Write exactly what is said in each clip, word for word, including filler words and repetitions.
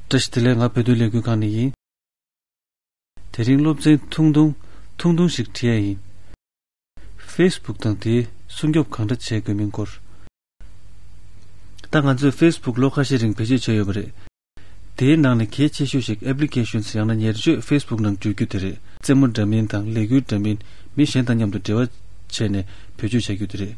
བཀྲ་ཤིས་བདེ་ལེགས། ང་བོད་དོན་ལས་འགུལ་ཁང་ནས་ཡིན། དེ་རིང་སློབ་ཚན་ཐུང་ཐུང་ཐུང་ཐུང་ཞིག་བྲིས་ཡ་ཡིན། ཕེ་སི་བུག་དང་དེའི་སྲུང་སྐྱོབ་གང་འདྲ་བྱེད་དགོས་མིན་སྐོར། ད་ང་ཚོས་ཕེ་སི་བུག་ལོ་ཁ་ཤས་རིང་བེད་སྤྱོད་བྱས་ཡོད་པ་རེད། དེའི་ནང་ནས་གལ་ཆེ་ཤོས་ཤིག་ཨེབ་ལི་ཀེ་ཤོན་ཡང་ན་ཉེར་སྤྱོད་ཕེ་སི་བུག་ནང་འཇུག་རྒྱུ་དེ་རེད། རྩེད་མོ་འདྲ་མིན་དང་ལས་འགུལ་འདྲ་མིན། མི་གཞན་དང་མཉམ་དུ་འབྲེལ་བ་བྱས་ནས་བེད་སྤྱོད་བྱ་རྒྱུ་དེ་རེད།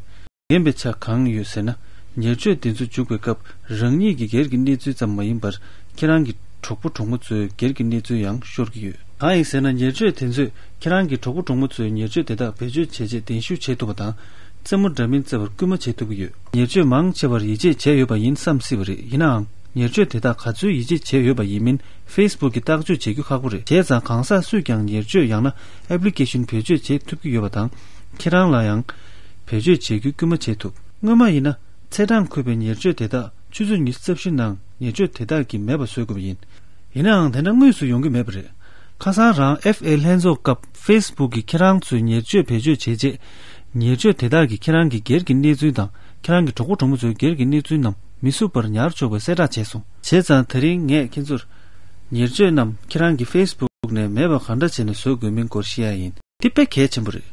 རྒན་པའི་ཆ་གང་ཡོད་ཟེར་ན། ཉེར་སྤྱོད་དེ་ཚོ་འཇུག་པའི་སྐབས་རང་ཉིད་ཀྱི་སྒེར་གྱི་གནས་ཚུལ་ཙམ་མ་ཡིན་པར། ཁྱེད་རང་གི་གྲོགས་པོ་གྲོགས་མོ་ཚོའི་སྒེར་གྱི་གནས་ཚུལ་ཡང་ཤོར་གྱི་ཡོད། གང་ཡིན་ཟེར་ན། ཉེར་སྤྱོད་དེ་ཚོས་ཁྱེད་རང་གི་གྲོགས་པོ་གྲོགས་མོ་ཚོའི་ཉེར་སྤྱོད་དེ་དག་བེད་སྤྱོད་བྱས་རྗེས་གདན་ཞུ་བྱེད་ཐུབ་པ་དང་། རྩེད་མོ་འདྲ་མིན་རྩེ་བར་སྐུལ་མ་བྱེད་ཐུབ་ཀྱི་ཡོད། ཉེར་སྤྱོད་མང་ཆེ་བར་ཡིད་ཆེས་བྱས་ཡོད་པ་ཡིན་བསམ་སྲིད་པ་རེད། ཡིན་ནའང་། ཉེར་སྤྱོད་དེ་དག་ག་ཚོད་ཡིད་ཆེས་བྱས་ཡོད་པ་ཡིན་མིན་ཕེ་སི་བུག་གིས་ཐག་གཅོད་བྱེད་རྒྱུ་ཁག་པོ་རེད། བྱས་ཙང་གང་ཟག་སུས་ཀྱང་ཉེར་སྤྱོད་ཡང་ན་ཨེབ་ལི་ཀེ་ཤོན་བེད་སྤྱོད་བྱེད་ཐུབ་ཀྱི་ཡོད་པ་དང་། ཁྱེད་རང་ལ་ཡང་བེད་སྤྱོད་བྱེད་རྒྱུ་སྐུལ་མ་བྱེད་ཐུབ། སྔོན་མ་ཡིན་ན། ཚེས་གྲངས་འཁོད་པའི་ཉེར་སྤྱོད་དེ་དག་ཆུ་ཚོད་ཉི་ཤུ་རྩ་བཞི་ནང་ཉེར་སྤྱོད་དེ་དག་གིས་མེད་པ་བཟོ་དགོས་པ་ཡིན། ཡིན་ནའང་དེ་འདྲ་དངོས་སུ་ཡོང་གི་མེད་པ་རེད། ཁ་སང་རང་ཨེཕ་ཨེ་ལྷན་ཚོགས་སྐབས་ཕེ་སི་བུག་གིས་ཁྱེད་རང་ཚོའི་ཉེར་སྤྱོད་བེད་སྤྱོད་བྱས་རྗེས། ཉེར་སྤྱོད་དེ་དག་གིས་ཁྱེད་རང་གི་སྒེར་གྱི་གནས་ཚུལ་དང་ཁྱེད་རང་གི་གྲོགས་པོ་གྲོགས་མོ་ཚོའི་སྒེར་གྱི་གནས་ཚུལ་རྣམས་མི་བསུབ་པར་ཉར་ཆོག་པའི་གསལ་བསྒྲགས་བྱས་སོང་། བྱས་ཙང་དེ་རིང་ངས་ཁྱེད་ཚོར། ཉེར་སྤྱོད་རྣམས་ཁྱེད་རང་གི་ཕེ་སི་བུག་ནས་མེད་པ་གང་འདྲ་བྱས་ནས་བཟོ་དགོས་མིན་སྐོར་བཤད་ཡ་ཡིན། འདི་དཔེ་གལ་ཆེན་པོ་རེད།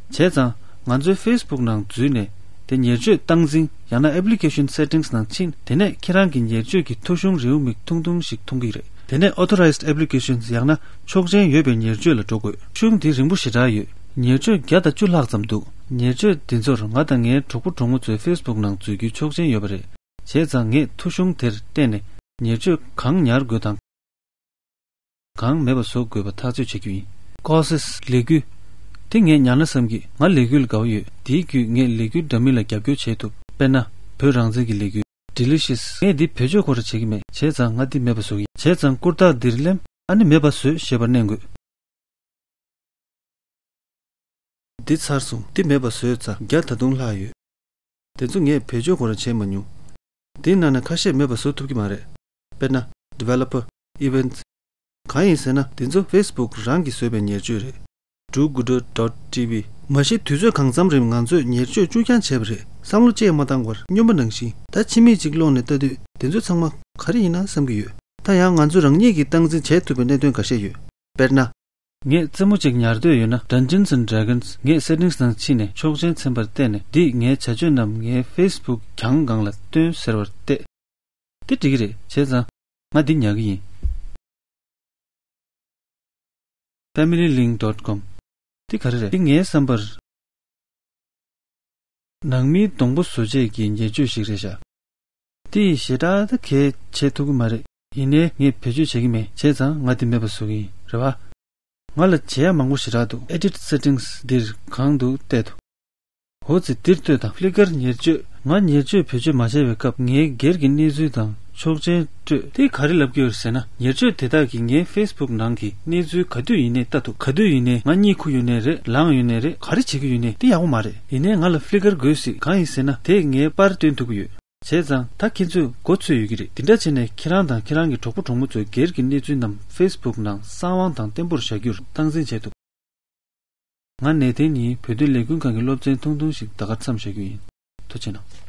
བྱས་ཙང་། ང་ཚོའི་ཕེ་སི་བུག་ནང་འཛུལ་ནས། དེ་ཉེར་སྤྱོད་སྟངས་འཛིན་ཡང་ན་ཨེབ་ལི་ཀེ་ཤོན་སེ་ཊིང་སི་ནང་ཕྱིན། དེ་ནས་ཁྱེད་རང་གི་ཉེར་སྤྱོད་ཀྱི་ཐོ་གཞུང་རེའུ་མིག་ཐུང་ཐུང་ཞིག་མཐོང་གི་རེད། དེ་ནས་ཨོ་ཐོ་རའི་ཛི་ཌི་ཨེབ་ལི་ཀེ་ཤོན་སི་ཡང་ན་ཆོག་མཆན་ཡོད་པའི་ཉེར་སྤྱོད་ལ་འགྲོ་དགོས། ཐོ་གཞུང་དེ་རིང་པོ་ཞེ་དྲག་ཡོད། ཉེར་སྤྱོད་བརྒྱ་དང་བཅུ་ལྷག་ཙམ་འདུག་ཉེར་སྤྱོད་འདི་ཚོར་ང་དང་ངའི་གྲོགས་པོ་གྲོགས་མོ་ཚོའི་ཕེ་སི་བུག་ནང་འཛུལ་རྒྱུའི་ཆོག་མཆན་ཡོད་པ་རེད། བྱས་ཙང་ངས་ཐོ་གཞུང་དེར་བལྟས་ནས་ཉེར་སྤྱོད་གང་ཉར་དགོས་དང་། གང་མེད་པ་བཟོ་དགོས་པ་ཐག་གཅོད་བྱ་རྒྱུ་ཡིན། ཀོར་སེ་ལས་འགུལ། དེ་ངས་ཉར་ན་བསམ་གྱི། ང་ལས་འགུལ་ལ་དགའ་བོ་ཡོད། དེའི་བརྒྱུད་ངས་ལས་འགུལ་འདྲ་མིན་ལ་རྒྱབ་སྐྱོར་བྱེད་ཐུབ། དཔེར་ན། བོད་རང་བཙན་གྱི་ལས་འགུལ། ཌི་ལི་ཤི་ཡས། ངས་འདི་བེད་སྤྱོད་ཁོ་ར་བྱེད་ཀྱི་མེད། བྱས་ཙང་ང་འདི་མེད་པ་བཟོ་གི་ཡིན། བྱས་ཙང་ཀུར་ཏ་འདིར་ལེམ། ཨ་ནི་མེད་པ་བཟོས་ཞེས་པར་མནན་དགོས། འདི་ཚར་སོང་། འདི་མེད་པ་བཟོས་ཙང་བརྒྱ་ད་དུང་ལྷག་ཡོད། དེ་ཚོ་ངས་བེད་སྤྱོད་ཁོ་རང་བྱས་མ་མྱོང་། འདིའི་ནང་ནས་ཁ་ཤས་མེད་པ་བཟོ་ཐུབ་ཀྱི་མ་རེད། དཔེར་ན། Developer Events། གང་ཡིན་ཟེར་ན། འདི་ཚོ་ཕེ་སི་བུག་རང་གིས་བཟོས་པའི་ཉེར་སྤྱོད་རེད། ཌུ་གུ་ཌོ་ཌོཊ་ཊི་ཝི། མ་གཞི་དུས་ཚོད་གང་འཚམ་རིང་ང་ཚོས་ཉེར་སྤྱོད་བཅུ་རྐྱང་བྱས་པ་རེད། བསམ་བློ་ཅི་ཡང་མ་བཏང་བར་སྨྱོན་པ་ནང་བཞིན། ད་ཕྱི་མིག་ཅིག་སློག་ནས་ལྟ་དུས་འདི་ཚོ་ཚང་མ་ག་རེ་ཡིན་ན་བསམ་གྱི་ཡོད། ད་ཡང་ང་ཚོ་རང་ཉིད་ཀྱིས་སྟངས་འཛིན་བྱེད་ཐུབ་པའི་གནད་དོན་འགའ་ཤས་ཡོད། དཔེར་ན། ངས་རྩེད་མོ་གཅིག་ཉར་འདོད་ཡོད་ན། Dungeons and Dragons། ངས་སེ་ཊིང་སི་ནང་ཕྱིན་ནས་ཆོག་མཆན་ཚན་པར་བལྟས་ནས། འདིས་ངའི་བྱ་སྤྱོད་རྣམས་ངའི་ཕེ་སི་བུག་གྱང་སྒང་ལ་སྟོན་ཟེར་བར་བལྟས། འདི་འགྲིག་གི་རེད། བྱས་ཙང་། ང་འདི་ཉར་གི་ཡིན། Family Link dot com། འདི་ག་རེ་རེད། འདི་ངའི་བསམ་པར། ནང་མིའི་སྡོང་པོ་བཟོ་བྱེད་ཀྱི་ཉེར་སྤྱོད་ཞིག་རེད་ཤག་འདི་ཞེ་དྲག་ད་གལ་ཆེ་ཐུབ་ཀྱི་མ་རེད། ཡིན་ནའི་ངས་བེད་སྤྱོད་བྱེད་ཀྱི་མེད། བྱས་ཙང་ང་འདི་མེད་པ་བཟོ་གི་ཡིན། རེད་བ། ང་ལ་བྱེད་ཡ་མང་པོ་ཞེ་དྲག་འདུག Edit Settings འདིར་གང་འདུག་བལྟས་ཐུབ། འོ་ཙི། འདིར་ལྟོས་དང་། Flickr ཉེར་སྤྱོད། ང་ཉེར་སྤྱོད་བེད་སྤྱོད་མ་བྱས་པའི་སྐབས་ངའི་སྒེར་གྱི་གནས་ཚུལ་དང་ཆོག་མཆན་སྤྲོད། དེ་ག་རེ་ལབ་ཀྱི་ཡོད་ཟེར་ན། ཉེར་སྤྱོད་དེ་དག་གིས་ངའི་ཕེ་སི་བུག་ནང་གི་གནས་ཚུལ་ག་དུས་ཡིན་ནའི་ལྟ་ཐུབ། ག་དུས་ཡིན་ནའི་ང་གཉིད་ཁུག་ཡོད་ནའི་རེད། ལངས་ཡོད་ནའི་རེད། ག་རེ་བྱེད་ཀྱི་ཡོད་ནའི་དེ་ཡག་པོ་མ་རེད། ཡིན་ནའི་ང་ལ་Flickr་དགོས་སྲིད། གང་ཡིན་ཟེར་ན། དེས་ངའི་པར་སྟོན་ཐུབ་ཀྱི་ཡོད། བྱས་ཙང་ད་ཁྱེད་ཚོས་མགོ་ཚོས་ཡོད་ཀྱི་རེད། དེ་འདྲ་བྱས་ནས་ཁྱེད་རང་དང་ཁྱེད་རང་གི་གྲོགས་པོ་གྲོགས་མོ་ཚོའི་སྒེར་གྱི་གནས་ཚུལ་རྣམས་ཕེ་སི་བུག་ནང་གསང་བའི་དང་བརྟན་པོར་བཞག་རྒྱུར་སྟངས་འཛིན་བྱེད་ཐུབ། ང་ནེ་ཐན་ཡིན། བོད་དོན་ལས་འགུལ་ཁང་གི་སློབ་ཚན་ཐུང་ཐུང་ཞིག་ད་གར་མཚམས་བཞག་རྒྱུ་ཡིན། ཐུགས་རྗེ་གནང་།